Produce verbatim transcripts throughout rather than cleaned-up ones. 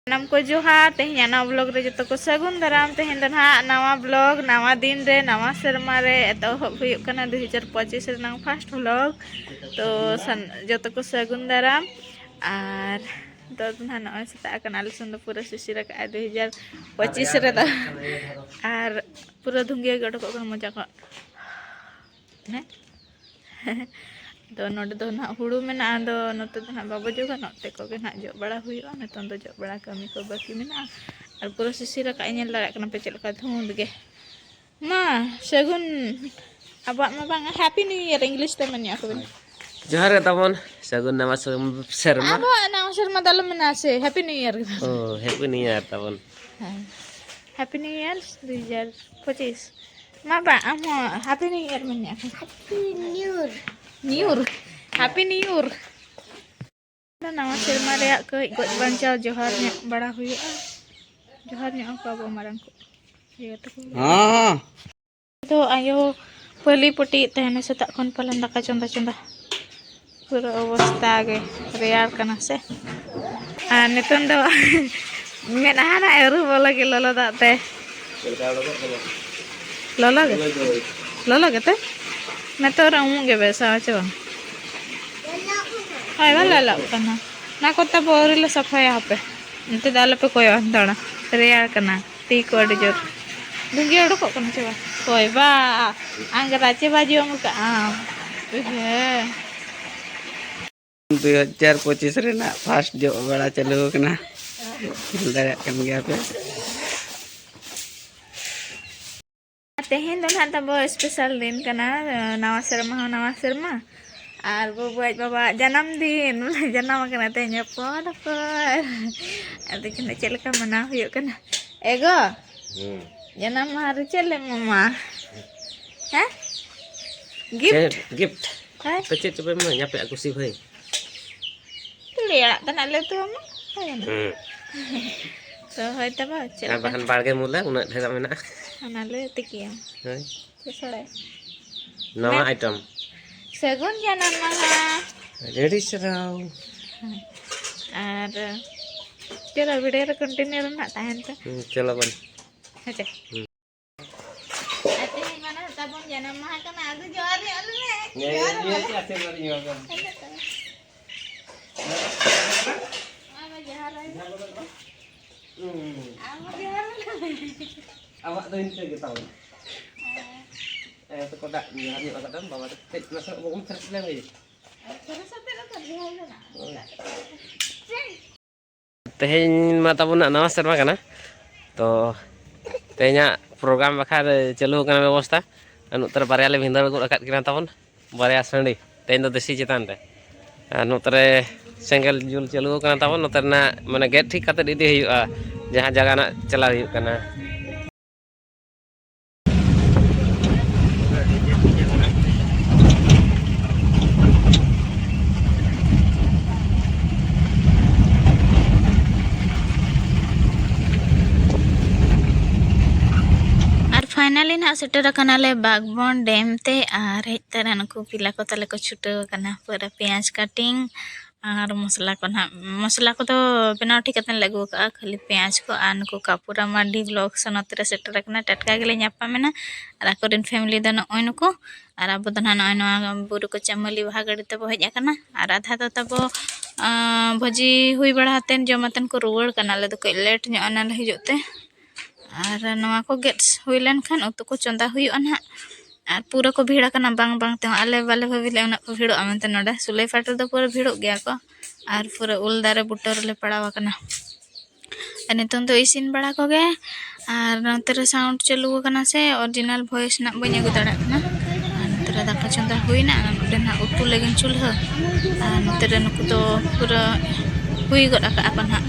ᱥᱟᱱᱟᱢ ᱠᱚ ᱡᱚᱦᱟᱨ᱾ ᱛᱮᱦᱮᱧᱟᱜ ᱱᱟᱣᱟ ᱵᱞᱚᱜ ᱨᱮ ᱡᱚᱛᱚ ᱠᱚ ᱥᱟᱹᱜᱩᱱ ᱫᱟᱨᱟᱢ᱾ ᱛᱮᱦᱮᱧ ᱫᱚ ᱱᱟᱦᱟᱜ ᱱᱟᱣᱟ ᱵᱞᱚᱜ, ᱱᱟᱣᱟ ᱫᱤᱱ ᱨᱮ, ᱱᱟᱣᱟ ᱥᱮᱨᱢᱟ ᱨᱮ ᱮᱛᱚᱦᱚᱵ ᱦᱩᱭᱩᱜ ᱠᱟᱱᱟ ᱫᱩ ᱦᱟᱡᱟᱨ ᱯᱚᱸᱪᱤᱥ ᱨᱮᱱᱟᱝ ᱯᱷᱟᱥᱴ ᱵᱞᱚᱜ᱾ ᱛᱚ ᱥᱟᱱ-, ᱡᱚᱛᱚ ᱠᱚ ᱥᱟᱹᱜᱩᱱ ᱫᱟᱨᱟᱢ᱾ ᱟᱨ ᱱᱤᱛᱚᱜ ᱫᱚ ᱱᱟᱦᱟᱜ ᱱᱚᱜᱼᱚᱭ ᱥᱮᱛᱟᱜ ᱟᱠᱟᱱᱟ, ᱟᱞᱮ ᱥᱮᱱ ᱫᱚ ᱯᱩᱨᱟᱹ ᱥᱤᱥᱤᱨ ᱟᱠᱟᱫᱼᱟᱭ ᱫᱩ ᱦᱟᱡᱟᱨ ᱯᱚᱸᱪᱤᱥ ᱨᱮᱫᱚ᱾ ᱟᱨ ᱯᱩᱨᱟᱹ ᱫᱷᱩᱝᱜᱤᱭᱟᱹ ᱜᱮ ᱚᱰᱚᱠᱚᱜ ᱠᱟᱱᱟ ᱢᱚᱪᱟ ᱠᱷᱚᱱ᱾ ᱦᱮᱸ? ᱟᱫᱚ ᱱᱚᱰᱮ ᱫᱚ ᱱᱟᱦᱟᱜ ᱦᱩᱲᱩ ᱢᱮᱱᱟᱜᱼᱟ, ᱟᱫᱚ ᱱᱚᱛᱮ ᱫᱚ ᱱᱟᱦᱟᱜ ᱵᱟᱵᱚ ᱡᱚᱜᱟ, ᱱᱚᱛᱮ ᱠᱚᱜᱮ ᱱᱟᱦᱟᱜ ᱡᱚᱜ ᱵᱟᱲᱟ ᱦᱩᱭᱩᱜᱼᱟ᱾ ᱱᱤᱛᱚᱝ ᱫᱚ ᱡᱚᱜ ᱵᱟᱲᱟ ᱠᱟᱹᱢᱤ ᱠᱚ ᱵᱟᱹᱠᱤ ᱢᱮᱱᱟᱜᱼᱟ᱾ ᱟᱨ ᱯᱩᱨᱟᱹ ᱥᱤᱥᱤᱨ ᱟᱠᱟᱫ ᱟᱭ, ᱧᱮᱞ ᱫᱟᱲᱮᱭᱟᱜ ᱠᱟᱱᱟ ᱯᱮ ᱪᱮᱫ ᱞᱮᱠᱟ ᱫᱷᱩᱸᱫ ᱜᱮ᱾ ᱢᱟ, ᱥᱟᱹᱜᱩᱱ, ᱟᱵᱚᱣᱟᱜ ᱢᱟ ᱵᱟᱝᱟ, Happy New Year English ᱛᱮ ᱢᱮᱱᱮᱫᱼᱟ ᱠᱚ ᱵᱮᱱ᱾ ᱡᱚᱦᱟᱨ ᱜᱮ ᱛᱟᱵᱚᱱ, ᱥᱟᱹᱜᱩᱱ ᱱᱟᱣᱟ ᱥᱮᱨᱢ-, ᱥᱮᱨᱢᱟ᱾ ᱟᱵᱚᱣᱟᱜ ᱱᱟᱣᱟ ᱥᱮᱨᱢᱟ ᱫᱚ ᱟᱞᱚᱢ ᱢᱮᱱᱟ ᱥᱮ, Happy New Year ᱜᱮ᱾ ᱳ, Happy New Year ᱛᱟᱵᱚᱱ᱾ ᱦᱮᱸ, Happy New Year ᱫᱩ ᱦᱟᱡᱟᱨ ᱯᱚᱸᱪᱤᱥ᱾ ᱢᱟ ᱵᱟ, ᱟᱢ ᱦᱚᱸ Happy New Year ᱢᱮᱱᱮᱫᱼᱟ ᱠᱚ᱾ Happy New Year᱾ ᱱᱤᱭᱩᱨ, Happy New Year᱾ ᱱᱟᱣᱟ ᱥᱮᱨᱢᱟ ᱨᱮᱭᱟᱜ ᱠᱟᱹᱡ ᱜᱚᱡ ᱵᱟᱧᱪᱟᱣ ᱡᱚᱦᱟᱨ ᱧᱚᱜ ᱵᱟᱲᱟ ᱦᱩᱭᱩᱜᱼᱟ᱾ ᱡᱚᱦᱟᱨ ᱧᱚᱜ ᱟᱠᱚ ᱟᱵᱚ ᱢᱟᱨᱟᱝ ᱠᱚ, ᱤᱭᱟᱹ ᱛᱟᱠᱚ᱾ ᱦᱚᱸ᱾ ᱫᱚ ᱟᱭᱳ ᱯᱟᱹᱞᱤ ᱯᱩᱴᱤᱭᱮᱫ ᱛᱟᱦᱮᱱᱟ ᱥᱮᱛᱟᱜ ᱠᱷᱚᱱ ᱯᱟᱞᱮᱱ ᱫᱟᱠᱟ ᱪᱚᱸᱫᱟ ᱪᱚᱸᱫᱟ᱾ ᱯᱩᱨᱟᱹ ᱚᱵᱚᱥᱛᱟ ᱜᱮ ᱨᱮᱭᱟᱲ ᱠᱟᱱᱟ ᱥᱮ᱾ ᱟᱨ ᱱᱤᱛᱚᱝ ᱫᱚ ᱢᱮᱫᱦᱟ ᱱᱟᱜ ᱟᱹᱨᱩᱵᱚᱜ ᱞᱟᱹᱜᱤᱫ ᱞᱚᱞᱚ ᱫᱟᱜ ᱛᱮ᱾ ᱞᱚᱞᱚ ᱜᱮ? ᱞᱚᱞᱚ ᱜᱮᱛᱮ? ᱱᱤᱛᱚᱜ ᱨᱮ ᱩᱢᱩᱜ ᱜᱮ ᱵᱮᱥᱟ, ᱦᱮᱸ ᱪᱮ ᱵᱟᱝ? ᱦᱳᱭ, ᱵᱟᱝ ᱞᱚᱞᱚᱜ ᱠᱟᱱᱟ᱾ ᱚᱱᱟ ᱠᱚᱛᱮ ᱵᱚ ᱟᱹᱣᱨᱤ ᱞᱮ ᱥᱟᱯᱷᱟᱭᱟ ᱦᱟᱯᱮ᱾ ᱱᱚᱛᱮ ᱫᱚ ᱟᱞᱚᱯᱮ ᱠᱚᱭᱚᱜᱼᱟ ᱦᱟᱱᱛᱟᱲᱟ᱾ ᱨᱮᱭᱟᱲ ᱠᱟᱱᱟ᱾ ᱛᱤ ᱠᱚ ᱟᱹᱰᱤ ᱡᱳᱨ᱾ ᱫᱷᱩᱸᱜᱤ ᱚᱰᱚᱠᱚᱜ ᱠᱟᱱᱟ ᱪᱮ ᱵᱟᱝ? ᱦᱳᱭ ᱵᱟ, ᱟᱝᱜᱽᱨᱟ ᱪᱮ ᱵᱟ ᱡᱚᱢ ᱠᱟᱜ ᱟᱢ? ᱦᱮᱸ᱾ ᱫᱩ ᱦᱟᱡᱟᱨ ᱯᱚᱸᱪᱤᱥ ᱨᱮᱱᱟᱜ ᱯᱷᱟᱥᱴ ᱡᱚᱜ ᱵᱟᱲᱟ ᱪᱟᱹᱞᱩ ᱟᱠᱟᱱᱟ, ᱧᱮᱞ ᱫᱟᱲᱮᱭᱟᱜ ᱠᱟᱱ ᱜᱮᱭᱟ ᱯᱮ᱾ ᱛᱮᱦᱮᱧ ᱫᱚ ᱱᱟᱦᱟᱜ ᱛᱟᱵᱚ ᱥᱯᱮᱥᱟᱞ ᱫᱤᱱ ᱠᱟᱱᱟ, ᱱᱟᱣᱟ ᱥᱮᱨᱢᱟ ᱦᱚᱸ ᱱᱟᱣᱟ ᱥᱮᱨᱢᱟ, ᱟᱨ ᱵᱟᱹᱵᱩ ᱟᱡ ᱵᱟᱵᱟᱣᱟᱜ ᱡᱟᱱᱟᱢ ᱫᱤᱱ, ᱡᱟᱱᱟᱢ ᱟᱠᱟᱱᱟ ᱛᱮᱦᱮᱧ ᱦᱚᱯᱚᱱ ᱦᱚᱯᱚᱱ᱾ ᱟᱫᱚ ᱪᱮᱫ ᱞᱮᱠᱟ ᱢᱟᱱᱟᱣ ᱦᱩᱭᱩᱜ ᱠᱟᱱᱟ? ᱮᱜᱳ, ᱦᱩᱸ᱾ ᱡᱟᱱᱟᱢ ᱢᱟᱦᱟ ᱨᱮ ᱪᱮᱫ ᱞᱮ ᱮᱢᱟᱢᱟ? ᱦᱮᱸ? ᱜᱤᱯᱷᱴ? ᱪᱮᱫ ᱜᱤᱯᱷᱴ? ᱦᱮᱸ? ᱟᱯᱮ ᱪᱮᱫ ᱪᱚᱯᱮ ᱮᱢᱟᱹᱧᱟ? ᱟᱯᱮᱭᱟᱜ ᱠᱩᱥᱤ ᱵᱷᱟᱹᱭ᱾ ᱛᱩᱲᱤ ᱟᱲᱟᱜ ᱛᱟᱱᱟᱜ ᱞᱮ ᱩᱛᱩ ᱟᱢᱟ᱾ ᱦᱳᱭ ᱜᱟᱱᱚᱜᱼᱟ᱾ ᱦᱩᱸ᱾ ᱛᱚ ᱦᱳᱭ ᱛᱚᱵᱮ ᱪᱮᱫ ᱟᱨ ᱞᱮᱠᱟ? ᱵᱟᱠᱷᱟᱱ ᱵᱟᱲᱜᱮ ᱢᱩᱞᱟᱹ ᱩᱱᱟᱹᱜ ᱰᱷᱮᱨᱟᱜ ᱢᱮᱱᱟᱜᱼᱟ᱾ ᱚᱱᱟ ᱞᱮ ᱛᱤᱠᱤᱭᱟ᱾ ᱦᱳᱭ᱾ ᱥᱚᱲᱮ᱾ ᱱᱟᱣᱟ ᱵᱮ- item᱾ ᱥᱟᱹᱜᱩᱱ ᱡᱟᱱᱟᱢ ᱢᱟᱦᱟ᱾ ᱟᱹᱰᱤ ᱥᱟᱨᱦᱟᱣ᱾ ᱟᱨ ᱪᱚᱞᱚ, video ᱨᱮ continue ᱨᱮ ᱱᱟᱜ ᱛᱟᱦᱮᱱ ᱯᱮ᱾ ᱦᱩᱸ, ᱪᱚᱞᱚ ᱵᱚᱱ᱾ ᱦᱮᱸ ᱪᱮ? ᱦᱩᱸ᱾ ᱟᱨ ᱛᱮᱦᱮᱧ ᱢᱟ ᱱᱟᱜ ᱛᱟᱵᱚᱱ ᱡᱟᱱᱟᱢ ᱢᱟᱦᱟ ᱠᱟᱱᱟ, ᱟᱫᱚ ᱡᱚᱦᱟᱨ ᱧᱚᱜ ᱟᱞᱮ ᱢᱮ᱾ ᱦᱮᱸ, ᱡᱚᱦᱟᱨ ᱤᱧ ᱢᱮ᱾ ᱪᱮᱫ ᱟᱥᱤᱨᱵᱟᱫᱽ ᱤᱧ ᱮᱢᱟ ᱠᱚᱣᱟ? ᱟᱢ ᱡᱚᱦᱟᱨ ᱟᱭ ᱢᱮ᱾ ᱦᱩᱸ᱾ ᱟᱢ ᱡᱚᱦᱟᱨ ᱟᱭ ᱢᱮ᱾ ᱟᱢᱟᱜ ᱫᱚ ᱤᱱᱠᱟᱹ ᱜᱮ ᱛᱟᱵᱚᱱ᱾ ᱦᱮᱸ᱾ ᱟᱭᱳ ᱛᱟᱠᱚ ᱫᱟᱜ ᱧᱩ ᱟᱠᱟᱫᱟ, ᱵᱟᱵᱟ ᱛᱟᱠᱚ ᱠᱟᱹᱡ ᱱᱟᱥᱮᱱᱟᱜ ᱵᱚᱱ ᱯᱷᱮᱨᱮᱥ ᱞᱮᱱ ᱜᱮ᱾ ᱯᱷᱮᱨᱮᱥ ᱟᱛᱮᱫ ᱫᱚ ᱡᱚᱦᱟᱨ ᱫᱚ ᱱᱟᱜ᱾ ᱦᱳᱭ᱾ ᱛᱮᱦᱮᱧ ᱢᱟ ᱛᱟᱵᱚᱱ ᱱᱟᱜ ᱱᱟᱣᱟ ᱥᱮᱨᱢᱟ ᱠᱟᱱᱟ, ᱛᱚ ᱛᱮᱦᱮᱧᱟᱜ program ᱵᱟᱠᱷᱨᱟ ᱪᱟᱹᱞᱩ ᱟᱠᱟᱱᱟ ᱵᱮᱵᱚᱥᱛᱷᱟ᱾ ᱟᱨ ᱱᱚᱛᱮ ᱨᱮ ᱵᱟᱨᱭᱟ ᱞᱮ ᱵᱷᱤᱸᱫᱟᱹᱲ ᱜᱚᱫ ᱟᱠᱟᱫ ᱠᱤᱱᱟ ᱛᱟᱵᱚᱱ, ᱵᱟᱨᱭᱟ ᱥᱟᱺᱰᱤ, ᱛᱮᱦᱮᱧ ᱫᱚ ᱫᱮᱥᱤ ᱪᱮᱛᱟᱱ ᱨᱮ᱾ ᱟᱨ ᱱᱚᱛᱮ ᱨᱮ ᱥᱮᱸᱜᱮᱞ ᱡᱩᱞ ᱪᱟᱹᱞᱩ ᱟᱠᱟᱱᱟ ᱛᱟᱵᱚᱱ, ᱱᱚᱛᱮ ᱨᱮᱱᱟᱜ ᱢᱟᱱᱮ ᱜᱮᱫ ᱴᱷᱤᱠ ᱠᱟᱛᱮᱫ ᱤᱫᱤ ᱦᱩᱭᱩᱜᱼᱟ, ᱡᱟᱦᱟᱸ ᱡᱟᱭᱜᱟ ᱱᱟᱜ ᱪᱟᱞᱟᱣ ᱦᱩᱭᱩᱜ ᱠᱟᱱᱟ᱾ ᱟᱨ finally ᱱᱟᱦᱟᱜ ᱥᱮᱴᱮᱨ ᱟᱠᱟᱱᱟᱞᱮ ᱵᱟᱜᱽᱵᱚᱱ dam ᱛᱮ, ᱟᱨ ᱦᱮᱡ ᱛᱚᱨᱟ ᱱᱩᱠᱩ ᱯᱤᱞᱟ ᱠᱚ ᱛᱟᱞᱮ ᱠᱚ ᱪᱷᱩᱴᱟᱹᱣ ᱟᱠᱟᱱᱟ ᱯᱩᱨᱟᱹ ᱯᱮᱸᱭᱟᱡᱽ cutting ᱟᱨ ᱢᱚᱥᱞᱟ ᱠᱚ ᱱᱟᱦᱟᱜ, ᱢᱚᱥᱞᱟ ᱠᱚᱫᱚ ᱵᱮᱱᱟᱣ ᱴᱷᱤᱠ ᱠᱟᱛᱮ ᱞᱮ ᱟᱹᱜᱩ ᱟᱠᱟᱫᱼᱟ, ᱠᱷᱟᱹᱞᱤ ᱯᱮᱸᱭᱟᱡᱽ ᱠᱚ᱾ ᱟᱨ ᱱᱩᱠᱩ ᱠᱟᱯᱩᱨᱟ ᱢᱟᱨᱰᱤ vlogs ᱱᱚᱛᱮ ᱨᱮ ᱥᱮᱴᱮᱨ ᱟᱠᱟᱱᱟ, ᱴᱟᱴᱠᱟ ᱜᱮᱞᱮ ᱧᱟᱯᱟᱢ ᱮᱱᱟ᱾ ᱟᱨ ᱟᱠᱚᱨᱮᱱ family ᱫᱚ ᱱᱚᱜᱼᱚᱭ ᱱᱩᱠᱩ, ᱟᱨ ᱟᱵᱚ ᱫᱚ ᱱᱟᱦᱟᱜ ᱱᱚᱜᱼᱚᱭ ᱱᱚᱣᱟ ᱵᱩᱨᱩ ᱠᱚ ᱪᱟᱹᱢᱟᱹᱞᱤ ᱵᱟᱦᱟ ᱜᱟᱹᱰᱤ ᱛᱮᱵᱚ ᱦᱮᱡ ᱟᱠᱟᱱᱟ᱾ ᱟᱨ ᱟᱫᱷᱟ ᱫᱚ ᱛᱟᱵᱚ, ᱟᱸ, ᱵᱷᱟᱹᱡᱤ ᱦᱩᱭ ᱵᱟᱲᱟ ᱠᱟᱛᱮᱫ, ᱡᱚᱢ ᱠᱟᱛᱮᱫ ᱠᱚ ᱨᱩᱣᱟᱹᱲ ᱠᱟᱱᱟ᱾ ᱟᱞᱮ ᱫᱚ ᱠᱟᱹᱡ late ᱧᱚᱜ ᱮᱱᱟᱞᱮ ᱦᱤᱡᱩᱜ ᱛᱮ᱾ ᱟᱨ ᱱᱚᱣᱟ ᱠᱚ ᱜᱮᱫ ᱦᱩᱭ ᱞᱮᱱᱠᱷᱟᱱ ᱩᱛᱩ ᱠᱚ ᱪᱚᱸᱫᱟ ᱦᱩᱭᱩᱜᱼᱟ ᱱᱟᱦᱟᱜ᱾ ᱟᱨ ᱯᱩᱨᱟᱹ ᱠᱚ ᱵᱷᱤᱲ ᱟᱠᱟᱱᱟ, ᱵᱟᱝ ᱵᱟᱝ ᱛᱮᱦᱚᱸ ᱟᱞᱮ ᱵᱟᱞᱮ ᱵᱷᱟᱹᱵᱤ ᱞᱮᱫᱼᱟ ᱩᱱᱟᱹᱜ ᱠᱚ ᱵᱷᱤᱲᱚᱜᱼᱟ ᱢᱮᱱᱛᱮ᱾ ᱱᱚᱰᱮ ᱥᱩᱞᱟᱹᱭᱯᱟᱴ ᱨᱮᱫᱚ ᱯᱩᱨᱟᱹ ᱵᱷᱤᱲᱚᱜ ᱜᱮᱭᱟ ᱠᱚ᱾ ᱟᱨ ᱯᱩᱨᱟᱹ ᱩᱞ ᱫᱟᱨᱮ ᱵᱩᱴᱟᱹ ᱨᱮᱞᱮ ᱯᱟᱲᱟᱣ ᱟᱠᱟᱱᱟ᱾ ᱟᱨ ᱱᱤᱛᱚᱝ ᱫᱚ ᱤᱥᱤᱱ ᱵᱟᱲᱟ ᱠᱚᱜᱮ᱾ ᱟᱨ ᱱᱚᱛᱮ ᱨᱮ sound ᱪᱟᱹᱞᱩ ᱟᱠᱟᱱᱟ ᱥᱮ, original voice ᱱᱟᱜ ᱵᱟᱹᱧ ᱟᱹᱜᱩ ᱫᱟᱲᱮᱭᱟᱜ ᱠᱟᱱᱟ᱾ ᱟᱨ ᱱᱚᱛᱮ ᱨᱮ ᱫᱟᱠᱟ ᱪᱚᱸᱫᱟ ᱦᱩᱭᱱᱟ, ᱟᱨ ᱱᱚᱰᱮ ᱱᱟᱜ ᱩᱛᱩ ᱞᱟᱹᱜᱤᱫ ᱪᱩᱞᱦᱟᱹ᱾ ᱟᱨ ᱱᱚᱛᱮ ᱨᱮ ᱱᱩᱠᱩ ᱫᱚ ᱯᱩᱨᱟᱹ ᱦᱩᱭ ᱜᱚᱫ ᱟᱠᱟᱫᱼᱟ ᱠᱚ ᱱᱟᱜ᱾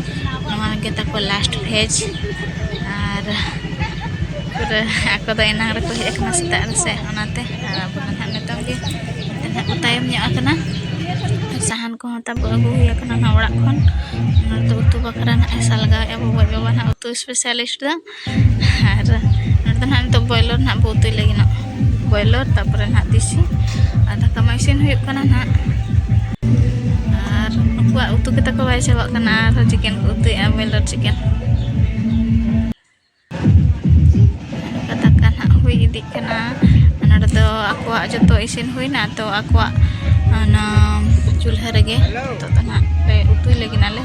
ᱱᱚᱣᱟ ᱜᱮ ᱛᱟᱠᱚ last phase᱾ ᱟᱨ ᱯᱩᱨᱟᱹ ᱟᱠᱚ ᱫᱚ ᱮᱱᱟᱝ ᱨᱮᱠᱚ ᱦᱮᱡ ᱟᱠᱟᱱᱟ ᱥᱮᱛᱟᱜ ᱨᱮᱥᱮ, ᱚᱱᱟᱛᱮ᱾ ᱟᱨ ᱟᱵᱚ ᱫᱚ ᱱᱟᱜ ᱱᱤᱛᱚᱝ ᱜᱮ ᱱᱟᱜ ᱠᱚ ᱛᱟᱭᱚᱢ ᱧᱚᱜ ᱟᱠᱟᱱᱟ᱾ ᱟᱨ ᱥᱟᱦᱟᱱ ᱠᱚᱦᱚᱸ ᱛᱟᱵᱚ ᱟᱹᱜᱩ ᱦᱩᱭ ᱟᱠᱟᱱᱟ ᱱᱟᱜ ᱚᱲᱟᱜ ᱠᱷᱚᱱ᱾ ᱱᱚᱰᱮ ᱫᱚ ᱩᱛᱩ ᱵᱟᱠᱷᱨᱟ ᱱᱟᱜ ᱮ ᱥᱟᱞᱜᱟᱣᱮᱫᱼᱟ ᱵᱚ ᱜᱚᱡ ᱵᱟᱵᱟ ᱱᱟᱜ, ᱩᱛᱩ specialist ᱫᱚ᱾ ᱟᱨ ᱱᱚᱰᱮ ᱫᱚ ᱱᱟᱜ ᱱᱤᱛᱚᱜ boiler ᱱᱟᱜ ᱵᱚ ᱩᱛᱩᱭ ᱞᱟᱹᱜᱤᱫ ᱱᱟᱜ᱾ ᱵᱚᱭᱞᱚᱨ, ᱛᱟᱨᱯᱚᱨᱮ ᱱᱟᱦᱟᱜ ᱫᱮᱥᱤ᱾ ᱟᱨ ᱫᱟᱠᱟ ᱢᱟ ᱤᱥᱤᱱ ᱦᱩᱭᱩᱜ ᱠᱟᱱᱟ ᱱᱟᱦᱟᱜ᱾ ᱟᱨ ᱩᱱᱠᱩᱣᱟᱜ ᱩᱛᱩ ᱜᱮ ᱛᱟᱠᱚ ᱵᱟᱭ ᱪᱟᱵᱟᱜ ᱠᱟᱱᱟ, ᱟᱨᱦᱚᱸ ᱪᱤᱠᱮᱱ ᱠᱚ ᱩᱛᱩᱭᱮᱫᱼᱟ, ᱵᱚᱭᱞᱚᱨ ᱪᱤᱠᱮᱱ᱾ ᱫᱟᱠᱟ ᱱᱟᱦᱟᱜ ᱦᱩᱭ ᱤᱫᱤᱜ ᱠᱟᱱᱟ᱾ ᱱᱚᱰᱮ ᱫᱚ ᱟᱠᱚᱣᱟᱜ ᱡᱚᱛᱚ ᱤᱥᱤᱱ ᱦᱩᱭᱱᱟ, ᱛᱚ ᱟᱠᱚᱣᱟᱜ ᱚᱱᱟ ᱪᱩᱞᱦᱟᱹ ᱨᱮᱜᱮ ᱱᱤᱛᱚᱜ ᱫᱚ ᱱᱟᱦᱟᱜ ᱞᱮ ᱩᱛᱩᱭ ᱞᱟᱹᱜᱤᱫ ᱟᱞᱮ᱾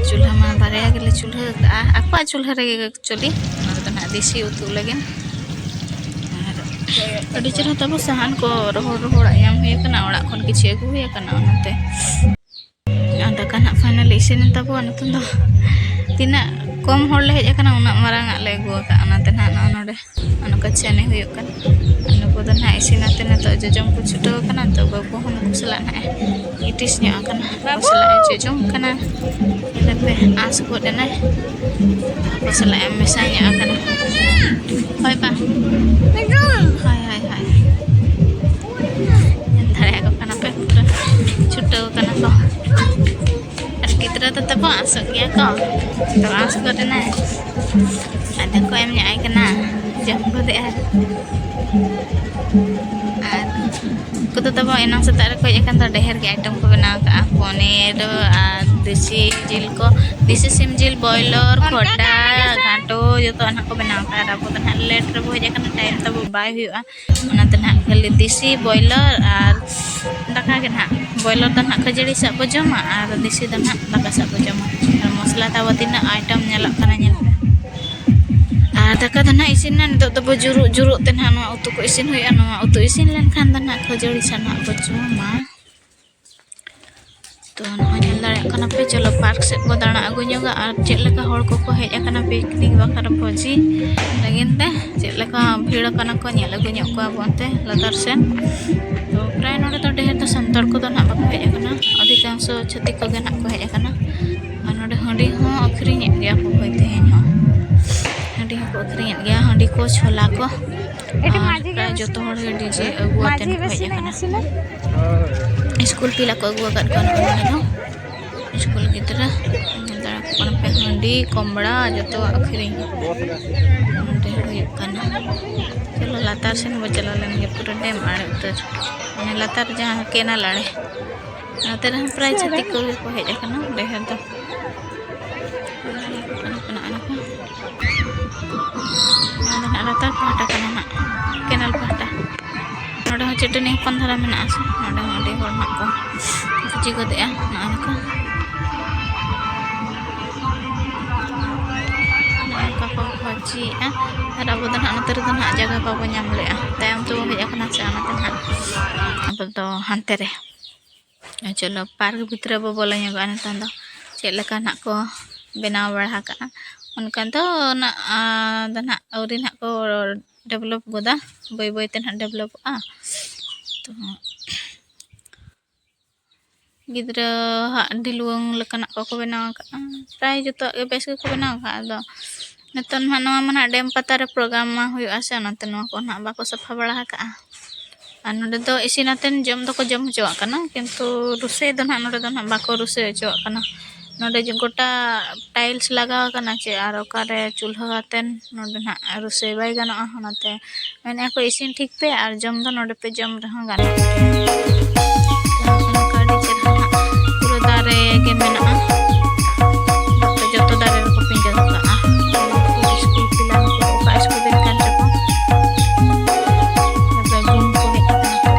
ᱪᱩᱞᱦᱟᱹ ᱢᱟ ᱵᱟᱨᱭᱟ ᱜᱮᱞᱮ ᱪᱩᱞᱦᱟᱹ ᱟᱠᱟᱫᱼᱟ, ᱟᱠᱚᱣᱟᱜ ᱪᱩᱞᱦᱟᱹ ᱨᱮᱜᱮ actually᱾ ᱱᱚᱰᱮ ᱫᱚ ᱱᱟᱦᱟᱜ ᱫᱮᱥᱤ ᱩᱛᱩ ᱞᱟᱹᱜᱤᱫ᱾ ᱟᱨ ᱟᱹᱰᱤ ᱪᱮᱦᱨᱟ ᱛᱟᱵᱚ ᱥᱟᱦᱟᱱ ᱠᱚ ᱨᱚᱦᱚᱲ ᱨᱚᱦᱚᱲᱟᱜ ᱧᱟᱢ ᱦᱩᱭ ᱟᱠᱟᱱᱟ, ᱚᱲᱟᱜ ᱠᱷᱚᱱ ᱠᱤᱪᱷᱩ ᱟᱹᱜᱩ ᱦᱩᱭ ᱟᱠᱟᱱᱟ, ᱚᱱᱟᱛᱮ᱾ ᱟᱨ ᱫᱟᱠᱟ ᱱᱟᱦᱟᱜ finally ᱤᱥᱤᱱ ᱮᱱ ᱛᱟᱵᱚᱣᱟ᱾ ᱱᱤᱛᱚᱝ ᱫᱚ ᱛᱤᱱᱟᱹᱜ ᱠᱚᱢ ᱦᱚᱲ ᱞᱮ ᱦᱮᱡ ᱟᱠᱟᱱᱟ, ᱩᱱᱟᱹᱜ ᱢᱟᱨᱟᱝ ᱟᱜ ᱞᱮ ᱟᱹᱜᱩ ᱟᱠᱟᱫᱼᱟ᱾ ᱚᱱᱟᱛᱮ ᱱᱟᱦᱟᱜ ᱱᱚᱜᱼᱚᱭ ᱱᱚᱰᱮ ᱱᱚᱝᱠᱟ ᱪᱮᱱᱮ ᱦᱩᱭᱩᱜ ᱠᱟᱱᱟ᱾ ᱟᱨ ᱱᱩᱠᱩ ᱫᱚ ᱱᱟᱦᱟᱜ ᱤᱥᱤᱱ ᱟᱛᱮ ᱱᱤᱛᱚᱜ ᱡᱚᱡᱚᱢ ᱠᱚ ᱪᱷᱩᱴᱟᱹᱣ ᱟᱠᱟᱱᱟ᱾ ᱛᱚ ᱵᱟᱹᱵᱩ ᱦᱚᱸ ᱱᱩᱠᱩ ᱥᱟᱞᱟᱜ ᱱᱟᱦᱟᱜ ᱤᱴᱤᱥ ᱧᱚᱜ ᱟᱠᱟᱱᱟ᱾ ᱱᱩᱠᱩ ᱥᱟᱞᱟᱜ ᱮ ᱡᱚᱡᱚᱢ ᱠᱟᱱᱟ᱾ ᱧᱮᱞᱮᱯᱮ, ᱟᱸᱥ ᱜᱚᱫ ᱮᱱᱟᱭ᱾ ᱱᱩᱠᱩ ᱥᱟᱞᱟᱜ ᱮ ᱢᱮᱥᱟ ᱧᱚᱜ ᱟᱠᱟᱱᱟ᱾ ᱦᱳᱭ ᱵᱟ? ᱦᱳᱭ, ᱦᱳᱭ, ᱦᱳᱭ᱾ ᱧᱮᱞ ᱫᱟᱲᱮᱭᱟᱠᱚ ᱠᱟᱱᱟ ᱯᱮ, ᱯᱩᱨᱟᱹ ᱪᱷᱩᱴᱟᱹᱣ ᱠᱟᱱᱟ ᱠᱚ᱾ ᱟᱨ ᱜᱤᱫᱽᱨᱟᱹ ᱫᱚ ᱛᱟᱵᱚ ᱟᱸᱥᱚᱜ ᱜᱮᱭᱟ ᱠᱚ, ᱛᱚ ᱟᱸᱥ ᱜᱚᱫ ᱮᱱᱟᱭ᱾ ᱟᱫᱚ ᱠᱚ ᱮᱢ ᱧᱚᱜ ᱟᱭ ᱠᱟᱱᱟ, ᱡᱚᱢ ᱜᱚᱫᱮᱜᱼᱟᱭ᱾ ᱟᱨ ᱩᱱᱠᱩ ᱫᱚ ᱛᱟᱵᱚ ᱮᱱᱟᱝ ᱥᱮᱛᱟᱜ ᱨᱮᱠᱚ ᱦᱮᱡ ᱟᱠᱟᱱ ᱫᱚ, ᱰᱷᱮᱨ ᱜᱮ item ᱠᱚ ᱵᱮᱱᱟᱣ ᱟᱠᱟᱫᱼᱟ, ᱯᱚᱱᱤᱨ ᱟᱨ ᱫᱮᱥᱤ ᱡᱤᱞ ᱠᱚ, ᱫᱮᱥᱤ ᱥᱤᱢ ᱡᱤᱞ, ᱵᱚᱭᱞᱚᱨ, ᱠᱷᱚᱴᱟ, ᱜᱷᱟᱴᱚ, ᱡᱚᱛᱚᱣᱟᱜ ᱱᱟᱦᱟᱜ ᱠᱚ ᱵᱮᱱᱟᱣ ᱟᱠᱟᱫᱼᱟ᱾ ᱟᱨ ᱟᱵᱚ ᱫᱚ ᱱᱟᱦᱟᱜ late ᱨᱮᱵᱚ ᱦᱮᱡ ᱟᱠᱟᱱᱟ, time ᱛᱟᱵᱚ ᱵᱟᱭ ᱦᱩᱭᱩᱜᱼᱟ᱾ ᱚᱱᱟᱛᱮ ᱱᱟᱦᱟᱜ ᱠᱷᱟᱹᱞᱤ ᱫᱮᱥᱤ ᱵᱚᱭᱞᱚᱨ ᱟᱨ ᱫᱟᱠᱟ ᱜᱮ ᱱᱟᱦᱟᱜ᱾ ᱵᱚᱭᱞᱚᱨ ᱫᱚ ᱱᱟᱦᱟᱜ ᱠᱷᱟᱹᱡᱟᱹᱲᱤ ᱥᱟᱜ ᱵᱚ ᱡᱚᱢᱟ ᱟᱨ ᱫᱮᱥᱤ ᱫᱚ ᱱᱟᱦᱟᱜ ᱫᱟᱠᱟ ᱥᱟᱜ ᱵᱚ ᱡᱚᱢᱟ᱾ ᱟᱨ ᱢᱚᱥᱞᱟ ᱛᱟᱵᱚ ᱛᱤᱱᱟᱹᱜ item ᱧᱮᱞᱚᱜ ᱠᱟᱱᱟ, ᱧᱮᱞ ᱯᱮ᱾ ᱟᱨ ᱫᱟᱠᱟ ᱫᱚ ᱱᱟᱦᱟᱜ ᱤᱥᱤᱱ ᱮᱱᱟ᱾ ᱱᱤᱛᱚᱜ ᱫᱚᱵᱚ ᱡᱩᱨᱩᱜ ᱡᱩᱨᱩᱜ ᱛᱮ ᱱᱟᱦᱟᱜ ᱱᱚᱣᱟ ᱩᱛᱩ ᱠᱚ ᱤᱥᱤᱱ ᱦᱩᱭᱩᱜᱼᱟ᱾ ᱱᱚᱣᱟ ᱩᱛᱩ ᱤᱥᱤᱱ ᱞᱮᱱᱠᱷᱟᱱ ᱫᱚ ᱱᱟᱦᱟᱜ ᱠᱷᱟᱹᱡᱟᱹᱲᱤ ᱥᱟᱜ ᱱᱟᱦᱟᱜ ᱵᱚ ᱡᱚᱢᱟ᱾ ᱛᱚ ᱱᱚᱜᱼᱚᱭ ᱧᱮᱞ ᱫᱟᱲᱮᱭᱟᱜ ᱠᱟᱱᱟ ᱯᱮ, ᱪᱚᱞᱚ park ᱥᱮᱫ ᱵᱚ ᱫᱟᱬᱟ ᱟᱹᱜᱩ ᱧᱚᱜᱟ᱾ ᱟᱨ ᱪᱮᱫ ᱞᱮᱠᱟ ᱦᱚᱲ ᱠᱚᱠᱚ ᱦᱮᱡ ᱟᱠᱟᱱᱟ picnic ᱵᱟᱠᱷᱨᱟ ᱵᱷᱚᱡᱤ ᱞᱟᱹᱜᱤᱫ ᱛᱮ, ᱪᱮᱫ ᱞᱮᱠᱟ ᱵᱷᱤᱲ ᱟᱠᱟᱱᱟ ᱠᱚ, ᱧᱮᱞ ᱟᱹᱜᱩ ᱧᱚᱜ ᱠᱚᱣᱟ ᱵᱚᱱ ᱛᱮ ᱞᱟᱛᱟᱨ ᱥᱮᱱ᱾ ᱛᱚ ᱯᱨᱟᱭ ᱱᱚᱰᱮ ᱫᱚ ᱰᱷᱮᱨ ᱫᱚ ᱥᱟᱱᱛᱟᱲ ᱠᱚᱫᱚ ᱱᱟᱦᱟᱜ ᱵᱟᱠᱚ ᱦᱮᱡ ᱟᱠᱟᱱᱟ, ᱚᱫᱷᱤᱠᱟᱝᱥᱚ ᱪᱷᱟᱹᱛᱤᱠ ᱠᱚᱜᱮ ᱱᱟᱦᱟᱜ ᱠᱚ ᱦᱮᱡ ᱟᱠᱟᱱᱟ᱾ ᱟᱨ ᱱᱚᱰᱮ ᱦᱟᱺᱰᱤ ᱦᱚᱸ ᱟᱹᱠᱷᱨᱤᱧᱮᱫ ᱜᱮᱭᱟ ᱠᱚ ᱦᱳᱭ ᱛᱮᱦᱮᱧ ᱦᱚᱸ᱾ ᱦᱟᱺᱰᱤ ᱦᱚᱸᱠᱚ ᱟᱹᱠᱷᱨᱤᱧᱮᱫ ᱜᱮᱭᱟ, ᱦᱟᱺᱰᱤ ᱠᱚ, ᱪᱷᱳᱞᱟ ᱠᱚ᱾ ᱟᱨ ᱯᱨᱟᱭ ᱡᱚᱛᱚ ᱦᱚᱲ ᱜᱮ DJ ᱟᱹᱜᱩ ᱟᱛᱮ ᱠᱚ ᱦᱮᱡ ᱟᱠᱟᱱᱟ᱾ ᱥᱠᱩᱞ ᱯᱤ ᱞᱟᱠᱚ ᱟᱹᱜᱩ ᱟᱠᱟᱫ ᱠᱚᱣᱟ ᱱᱚᱜᱼᱚᱭ ᱱᱚᱰᱮ ᱫᱚ᱾ ᱥᱠᱩᱞ ᱜᱤᱫᱽᱨᱟᱹ ᱧᱮᱞ ᱫᱟᱲᱮ ᱠᱚ ᱦᱟᱺᱰᱤ, ᱠᱚᱢᱲᱟ ᱡᱚᱛᱚᱣᱟᱜ ᱟᱹᱠᱷᱨᱤᱧ ᱱᱚᱰᱮ ᱦᱩᱭᱩᱜ ᱠᱟᱱᱟ᱾ ᱪᱚᱞᱚ ᱞᱟᱛᱟᱨ ᱥᱮᱱ ᱵᱚ ᱪᱟᱞᱟᱣ ᱞᱮᱱ ᱜᱮ, ᱯᱩᱨᱟᱹ ᱰᱮᱢ ᱟᱲᱮ ᱩᱛᱟᱹᱨ, ᱢᱟᱱᱮ ᱞᱟᱛᱟᱨ ᱡᱟᱦᱟᱸ ᱠᱮᱱᱟᱞ ᱟᱲᱮ, ᱱᱚᱛᱮ ᱨᱮᱦᱚᱸ ᱯᱨᱟᱭ ᱪᱷᱟᱹᱛᱤᱠ ᱠᱚᱜᱮ ᱠᱚ ᱦᱮᱡ ᱟᱠᱟᱱᱟ ᱰᱷᱮᱨ ᱫᱚ᱾ ᱱᱚᱣᱟ ᱫᱚ ᱱᱟᱦᱟᱜ ᱞᱟᱛᱟᱨ ᱯᱟᱦᱴᱟ ᱠᱟᱱᱟ ᱱᱟᱦᱟᱜ, ᱠᱮᱱᱟᱞ ᱯᱟᱦᱴᱟ᱾ ᱱᱚᱰᱮ ᱦᱚᱸ ᱪᱟᱹᱴᱟᱹᱱᱤ ᱦᱚᱯᱚᱱ ᱫᱷᱟᱨᱟ ᱢᱮᱱᱟᱜᱼᱟ ᱥᱮ, ᱱᱚᱰᱮ ᱦᱚᱸ ᱟᱹᱰᱤ ᱦᱚᱲ ᱱᱟᱦᱟᱜ ᱠᱚ ᱯᱩᱡᱟᱹ ᱜᱚᱫᱮᱜᱼᱟ᱾ ᱱᱚᱜᱼᱚ ᱱᱚᱝᱠᱟ᱾ ᱱᱚᱜᱼᱚ ᱱᱚᱝᱠᱟ ᱠᱚ ᱵᱷᱚᱡᱤᱭᱮᱜᱼᱟ᱾ ᱟᱨ ᱟᱵᱚ ᱫᱚ ᱱᱟᱦᱟᱜ ᱱᱚᱛᱮ ᱨᱮᱫᱚ ᱱᱟᱦᱟᱜ ᱡᱟᱭᱜᱟ ᱵᱟᱵᱚ ᱧᱟᱢ ᱞᱮᱜᱼᱟ, ᱛᱟᱭᱚᱢ ᱛᱮᱵᱚ ᱦᱮᱡ ᱟᱠᱟᱱᱟ ᱥᱮ, ᱚᱱᱟᱛᱮ ᱱᱟᱦᱟᱜ ᱟᱵᱚ ᱫᱚ ᱦᱟᱱᱛᱮ ᱨᱮ᱾ ᱪᱚᱞᱚ, ᱯᱟᱨᱠ ᱵᱷᱤᱛᱨᱤ ᱵᱚ ᱵᱚᱞᱚ ᱧᱚᱜᱚᱜᱼᱟ ᱱᱤᱛᱚᱝ ᱫᱚ, ᱪᱮᱫ ᱞᱮᱠᱟ ᱱᱟᱦᱟᱜ ᱠᱚ ᱵᱮᱱᱟᱣ ᱵᱟᱲᱟ ᱟᱠᱟᱜᱼᱟ᱾ ᱚᱱᱠᱟ ᱫᱚ ᱱᱟᱜ, ᱟ, ᱫᱚ ᱱᱟᱦᱟᱜ ᱟᱹᱣᱨᱤ ᱱᱟᱦᱟᱜ ᱠᱚ ᱰᱮᱵᱷᱞᱚᱯ ᱜᱚᱫᱟ, ᱵᱟᱹᱭ ᱵᱟᱹᱭ ᱛᱮ ᱱᱟᱦᱟᱜ ᱰᱮᱵᱷᱞᱚᱯᱚᱜᱼᱟ᱾ ᱛᱚ, ᱜᱤᱫᱽᱨᱟᱹ ᱦᱟᱜ ᱰᱷᱤᱞᱣᱟᱹᱝ ᱞᱮᱠᱟᱱᱟᱜ ᱠᱚᱠᱚ ᱵᱮᱱᱟᱣ ᱟᱠᱟᱜᱼᱟ᱾ ᱯᱨᱟᱭ ᱡᱚᱛᱚᱣᱟᱜ ᱜᱮ ᱵᱮᱥ ᱜᱮᱠᱚ ᱵᱮᱱᱟᱣ ᱟᱠᱟᱜᱼᱟ᱾ ᱟᱫᱚ ᱱᱤᱛᱚᱝ ᱱᱟᱦᱟᱜ ᱱᱚᱣᱟ ᱢᱟ ᱱᱟᱦᱟᱜ ᱰᱮᱢ ᱯᱟᱛᱟ ᱨᱮ ᱯᱨᱳᱜᱨᱟᱢ ᱢᱟ ᱦᱩᱭᱩᱜᱼᱟ ᱥᱮ, ᱚᱱᱟᱛᱮ ᱱᱚᱣᱟ ᱠᱚ ᱱᱟᱦᱟᱜ ᱵᱟᱠᱚ ᱥᱟᱯᱷᱟ ᱵᱟᱲᱟ ᱟᱠᱟᱜᱼᱟ᱾ ᱟᱨ ᱱᱚᱰᱮ ᱫᱚ ᱤᱥᱤᱱ ᱟᱛᱮᱱ ᱡᱚᱢ ᱫᱚᱠᱚ ᱡᱚᱢ ᱦᱚᱪᱚᱣᱟᱜ ᱠᱟᱱᱟ, ᱠᱤᱱᱛᱩ ᱨᱩᱥᱟᱹᱭ ᱫᱚ ᱱᱟᱦᱟᱜ ᱱᱚᱰᱮ ᱫᱚ ᱱᱟᱦᱟᱜ ᱵᱟᱠᱚ ᱨᱩᱥᱟᱹᱭ ᱦᱚᱪᱚᱣᱟᱜ ᱠᱟᱱᱟ᱾ ᱱᱚᱰᱮ ᱡᱮ ᱜᱚᱴᱟ tiles ᱞᱟᱜᱟᱣ ᱟᱠᱟᱱᱟ ᱪᱮ, ᱟᱨ ᱚᱠᱟᱨᱮ ᱪᱩᱞᱦᱟᱹ ᱟᱛᱮᱱ ᱱᱚᱰᱮ ᱱᱟᱦᱟᱜ ᱨᱩᱥᱟᱹᱭ ᱵᱟᱭ ᱜᱟᱱᱚᱜᱼᱟ᱾ ᱚᱱᱟᱛᱮ ᱢᱮᱱᱮᱫᱼᱟ ᱠᱚ, ᱤᱥᱤᱱ ᱴᱷᱤᱠ ᱯᱮ ᱟᱨ ᱡᱚᱢ ᱫᱚ ᱱᱚᱰᱮ ᱯᱮ ᱡᱚᱢ ᱨᱮᱦᱚᱸ ᱜᱟᱱᱚᱜᱼᱟ᱾ ᱱᱚᱝᱠᱟ ᱟᱹᱰᱤ ᱪᱮᱦᱨᱟ ᱱᱟᱦᱟᱜ ᱯᱩᱨᱟᱹ ᱫᱟᱨᱮ ᱜᱮ ᱢᱮᱱᱟᱜᱼᱟ᱾ ᱡᱚᱛᱚ ᱫᱟᱨᱮ ᱨᱮᱠᱚ ᱯᱤᱸᱰᱟᱹ ᱟᱠᱟᱜᱼᱟ᱾ ᱥᱠᱩᱞ ᱯᱤᱞᱟ ᱱᱩᱠᱩ ᱚᱠᱟ ᱥᱠᱩᱞ ᱨᱮᱱ ᱠᱟᱱ ᱪᱚᱠᱚ᱾ ᱱᱚᱰᱮ ᱜᱩᱢ ᱠᱚ ᱦᱮᱡ ᱟᱠᱟᱱᱟ ᱠᱚ᱾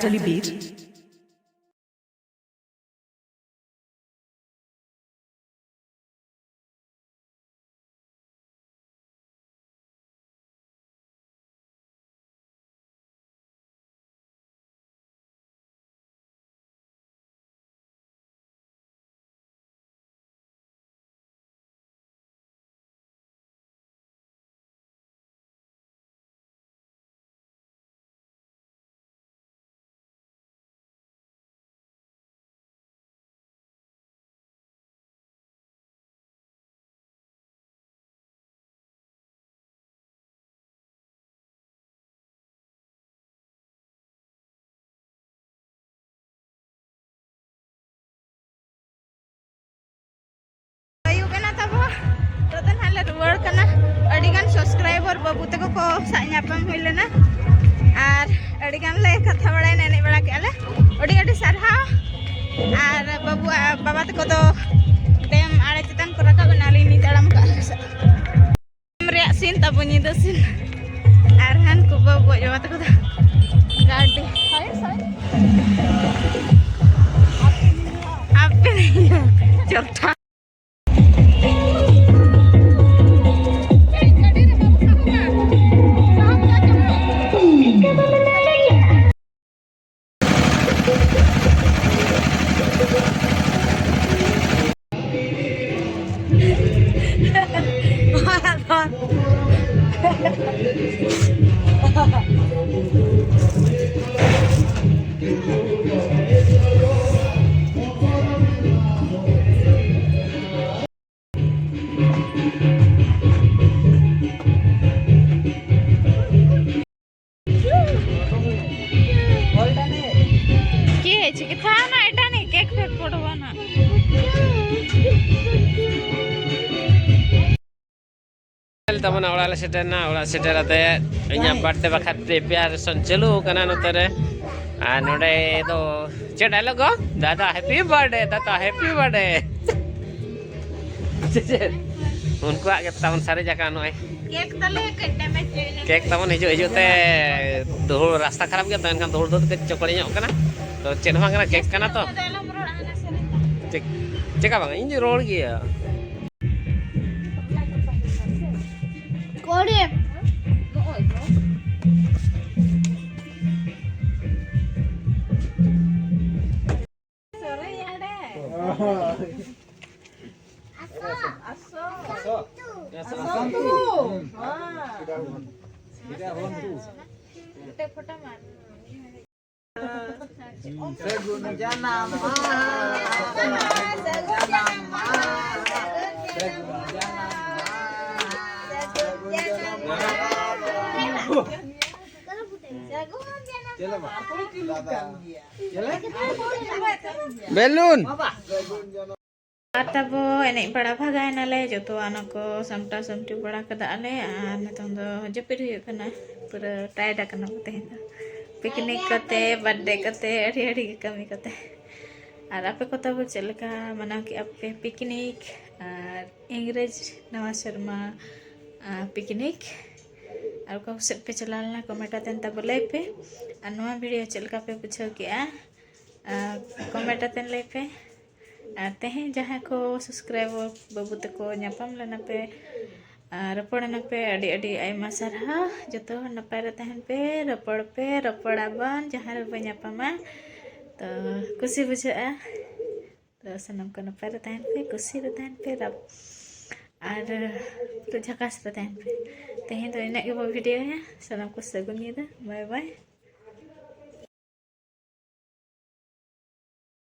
Actually beat. ᱟᱹᱭᱩᱵ ᱮᱱᱟ ᱛᱟᱵᱚ, ᱱᱤᱛᱚᱜ ᱫᱚ ᱱᱟᱦᱟᱜ ᱞᱮ ᱨᱩᱣᱟᱹᱲ ᱠᱟᱱᱟ᱾ ᱟᱹᱰᱤᱜᱟᱱ subscriber ᱵᱟᱹᱵᱩ ᱛᱟᱠᱚ ᱠᱚ ᱥᱟᱶ ᱧᱟᱯᱟᱢ ᱦᱩᱭ ᱞᱮᱱᱟ ᱟᱨ ᱟᱹᱰᱤᱜᱟᱱ ᱞᱮ ᱠᱟᱛᱷᱟ ᱵᱟᱲᱟᱭᱮᱱᱟ, ᱮᱱᱮᱡ ᱵᱟᱲᱟ ᱠᱮᱜᱼᱟ ᱞᱮ᱾ ᱟᱹᱰᱤ ᱟᱹᱰᱤ ᱥᱟᱨᱦᱟᱣ᱾ ᱟᱨ ᱵᱟᱹᱵᱩ ᱟᱨ ᱵᱟᱵᱟ ᱛᱟᱠᱚ ᱫᱚ ᱰᱮᱢ ᱟᱲᱮ ᱪᱮᱛᱟᱱ ᱠᱚ ᱨᱟᱠᱟᱵ ᱮᱱᱟ, ᱟᱹᱞᱤᱧ ᱞᱤᱧ ᱛᱟᱲᱟᱢ ᱠᱟᱜᱼᱟ᱾ ᱨᱮᱭᱟᱜ scene ᱛᱟᱵᱚ, ᱧᱤᱫᱟᱹ scene᱾ ᱟᱨ ᱦᱟᱱᱠᱩ ᱵᱟᱹᱵᱩ ᱟᱡ ᱵᱟᱵᱟ ᱛᱟᱠᱚ ᱫᱚ ᱜᱟᱹᱰᱤ᱾ ᱦᱟᱯᱮ, ᱪᱚᱴᱷᱟ᱾ ᱪᱮᱫ ᱪᱤᱠᱟᱹ ᱛᱷᱟᱱᱟ ᱮᱴᱟᱱᱤ ᱠᱮᱠ ᱯᱷᱮᱠ ᱯᱚᱲᱣᱟᱱᱟ᱾ ᱛᱟᱵᱚᱱᱟ, ᱚᱲᱟᱜ ᱞᱮ ᱥᱮᱴᱮᱨ ᱮᱱᱟ᱾ ᱚᱲᱟᱜ ᱥᱮᱴᱮᱨ ᱠᱟᱛᱮ ᱤᱧᱟᱹᱜ ᱵᱟᱨᱛᱷᱰᱮ ᱵᱟᱠᱷᱨᱟ preparation ᱪᱟᱹᱞᱩ ᱠᱟᱱᱟ ᱱᱚᱛᱮ ᱨᱮ᱾ ᱟᱨ ᱱᱚᱰᱮ ᱫᱚ ᱪᱮᱫ dialogue ᱜᱚ? ᱫᱟᱫᱟ happy birthday, ᱫᱟᱫᱟ happy birthday᱾ ᱪᱮᱫ ᱪᱮᱫ? ᱩᱱᱠᱩᱣᱟᱜ ᱜᱮ ᱛᱟᱵᱚᱱ ᱥᱟᱨᱮᱡ ᱟᱠᱟᱱ ᱱᱚᱜᱼᱚᱭ᱾ ᱠᱮᱠ ᱛᱟᱞᱮ ᱠᱟᱹᱡ ᱰᱮᱢᱮᱡᱽ ᱦᱩᱭ ᱞᱮᱱᱟ᱾ ᱠᱮᱠ ᱛᱟᱵᱚᱱ ᱦᱤᱡᱩᱜ ᱦᱤᱡᱩᱜ ᱛᱮ ᱫᱩᱦᱩᱲ ᱨᱟᱥᱛᱟ ᱠᱷᱟᱨᱟᱯ ᱜᱮᱭᱟ ᱛᱚ, ᱮᱱᱠᱷᱟᱱ ᱫᱩᱦᱩᱲ ᱫᱚ ᱠᱟᱹᱡ ᱪᱚᱠᱚᱲ ᱧᱚᱜ ᱠᱟᱱᱟ᱾ ᱛᱚ ᱪᱮᱫ ᱦᱚᱸ ᱵᱟᱝ ᱠᱟᱱᱟ, ᱠᱮᱠ ᱠᱟᱱᱟ ᱛᱚ᱾ ᱟᱫᱚ ᱟᱞᱚᱢ ᱨᱚᱲᱟ, ᱦᱟᱱᱟ ᱥᱟᱹᱨᱤ ᱠᱟᱛᱷᱟ᱾ ᱪᱮᱫ, ᱪᱮᱠᱟ ᱵᱟᱝ, ᱤᱧ ᱫᱚ ᱨᱚᱲ ᱜᱮᱭᱟ᱾ ᱠᱚᱨᱮ᱾ ᱥᱟᱹᱜᱩᱱ ᱡᱟᱱᱟᱢ ᱢᱟᱦᱟ᱾ ᱥᱟᱹᱜᱩᱱ ᱡᱟᱱᱟᱢ ᱢᱟᱦᱟ᱾ ᱥᱟᱹᱜᱩᱱ ᱡᱟᱱᱟᱢ ᱢᱟᱦᱟ᱾ ᱪᱮᱫ ᱦᱚᱸ ᱵᱟᱝ᱾ ᱵᱮᱞᱩᱱ᱾ ᱟᱨ ᱛᱟᱵᱚ ᱮᱱᱮᱡ ᱵᱟᱲᱟ ᱵᱷᱟᱜᱟᱭᱮᱱᱟᱞᱮ, ᱡᱚᱛᱚᱣᱟᱜ ᱚᱱᱟ ᱠᱚ ᱥᱟᱢᱴᱟᱣ ᱥᱟᱢᱴᱤ ᱵᱟᱲᱟ ᱠᱟᱫᱟ ᱞᱮ᱾ ᱟᱨ ᱱᱤᱛᱚᱝ ᱫᱚ ᱡᱟᱹᱯᱤᱫ ᱦᱩᱭᱩᱜ ᱠᱟᱱᱟ, ᱯᱩᱨᱟᱹ ᱴᱟᱭᱮᱰ ᱟᱠᱟᱱᱟ ᱠᱚ ᱛᱮᱦᱮᱧ ᱫᱚ᱾ ᱯᱤᱠᱱᱤᱠ ᱠᱚᱛᱮ, ᱵᱟᱨᱛᱷᱰᱮ ᱠᱚᱛᱮ, ᱟᱹᱰᱤ ᱟᱹᱰᱤ ᱜᱮ ᱠᱟᱹᱢᱤ ᱠᱚᱛᱮ᱾ ᱟᱨ ᱟᱯᱮ ᱠᱚ ᱛᱟᱵᱚ ᱪᱮᱫ ᱞᱮᱠᱟ ᱢᱟᱱᱟᱣ ᱠᱮᱫᱼᱟ ᱯᱮ ᱯᱤᱠᱱᱤᱠ ᱟᱨ ᱤᱝᱨᱮᱡᱽ ᱱᱟᱣᱟ ᱥᱮᱨᱢᱟ, ᱟᱨ ᱯᱤᱠᱱᱤᱠ? ᱟᱨ ᱚᱠᱟ ᱠᱚ ᱥᱮᱫ ᱯᱮ ᱪᱟᱞᱟᱣ ᱞᱮᱱᱟ, ᱠᱚᱢᱮᱱᱴ ᱟᱛᱮᱱ ᱛᱟᱵᱚ ᱞᱟᱹᱭ ᱯᱮ᱾ ᱟᱨ ᱱᱚᱣᱟ ᱵᱷᱤᱰᱤᱭᱳ ᱪᱮᱫ ᱞᱮᱠᱟ ᱯᱮ ᱵᱩᱡᱷᱟᱹᱣ ᱠᱮᱫᱼᱟ, ᱟᱨ ᱠᱚᱢᱮᱱᱴ ᱟᱛᱮᱱ ᱞᱟᱹᱭ ᱯᱮ᱾ ᱟᱨ ᱛᱮᱦᱮᱧ ᱡᱟᱦᱟᱸᱭ ᱠᱚ ᱥᱟᱵᱥᱠᱨᱟᱭᱵᱟᱨ ᱵᱟᱹᱵᱩ ᱛᱟᱠᱚ ᱧᱟᱯᱟᱢ ᱞᱮᱱᱟ ᱯᱮ, ᱟᱨ ᱨᱚᱯᱚᱲ ᱮᱱᱟ ᱯᱮ, ᱟᱹᱰᱤ ᱟᱹᱰᱤ ᱟᱭᱢᱟ ᱥᱟᱨᱦᱟᱣ᱾ ᱡᱚᱛᱚ ᱦᱚᱲ ᱱᱟᱯᱟᱭ ᱨᱮ ᱛᱟᱦᱮᱱ ᱯᱮ, ᱨᱚᱯᱚᱲ ᱯᱮ, ᱨᱚᱯᱚᱲ ᱟᱵᱚᱱ, ᱡᱟᱦᱟᱸ ᱨᱮᱵᱚ ᱧᱟᱯᱟᱢᱟ᱾ ᱛᱚ ᱠᱩᱥᱤ ᱵᱩᱡᱷᱟᱹᱜᱼᱟ᱾ ᱛᱚ ᱥᱟᱱᱟᱢ ᱠᱚ ᱱᱟᱯᱟᱭ ᱨᱮ ᱛᱟᱦᱮᱱ ᱯᱮ, ᱠᱩᱥᱤ ᱨᱮ ᱛᱟᱦᱮᱱ ᱯᱮ, ᱨᱟᱯ-, ᱟᱨ ᱡᱷᱟᱠᱟᱥ ᱨᱮ ᱛᱟᱦᱮᱱ ᱯᱮ᱾ ᱛᱮᱦᱮᱧ ᱫᱚ ᱤᱱᱟᱹᱜ ᱜᱮᱵᱚ ᱵᱷᱤᱰᱤᱭᱳᱭᱟ᱾ ᱥᱟᱱᱟᱢ ᱠᱚ ᱥᱟᱹᱜᱩᱱ ᱧᱤᱫᱟᱹ, ᱵᱟᱭ ᱵᱟᱭ᱾